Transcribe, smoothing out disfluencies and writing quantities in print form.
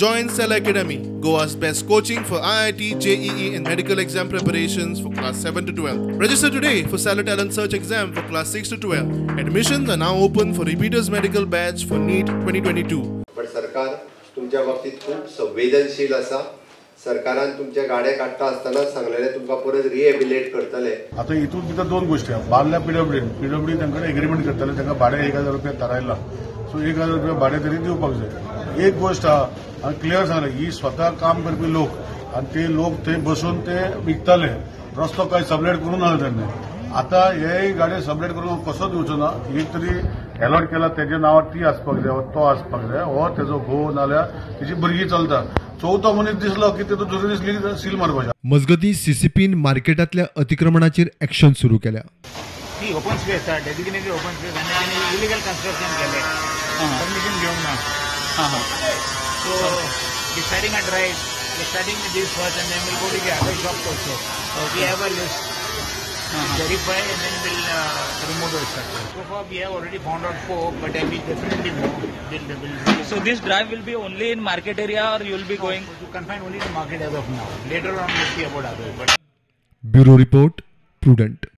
Join Cell Academy, Goa's best coaching for IIT, JEE and medical exam preparations for class 7 to 12. Register today for Cellar Talent Search exam for class 6 to 12. Admissions are now open for repeaters medical batch for NEET 2022. पण सरकार तुमच्या बाबतीत खूप संवेदनशील आसा. सरकारान तुमच्या गाड्या काडटा आसतना सांगलेले तुमकां परत रिहेबिलेट करतले. आता हितून भितर दोन गोष्टी आहा. बार्ला पीडब्ल्यूडी तांकां एग्रीमेंट करतले, तांकां भाडें 1000 रुपया थारायला. सो 1000 रुपया भाडें तरी दिवपाक जाय. एक गोष्ट आहा आनी क्लियर सांगलें, ही स्वता काम करपी लोक आनी ते लोक थंय बसून ते विकताले. रस्तो काय सबलेट करूं ना तांणी. आतां हे गाडी सबलेट करून कसो दिवचो ना. एक तरी एलॉट केला तेज्या नांवार ती आसपाक जाय, तो आसपाक जाय, हो तेजो घोव नाल्यार तेजी भुरगीं चलता. चवथो मनीस दिसलो की ते दुसरे दीस सील मारपाचें. मजगतीं सीसीपीन मार्केटांतल्या अतिक्रमणाचेर एक्शन सुरू केल्या. ती ओपन स्पेस आसा, डेजिग्नेटेड ओपन स्पेस, आनी तेणी इलिगल कन्स्ट्रक्शन केलें, परमिशन घेवंक ना. So we starting a drive, we starting with this first and then we'll go to the other shops also. We have a list, verify and then we'll remove those structures. So far we have already found out 4, but I will definitely more. We'll So this drive will be only in market area or you will be going? To confine only to market as of now. Later on we'll see about others. But Bureau Report, Prudent.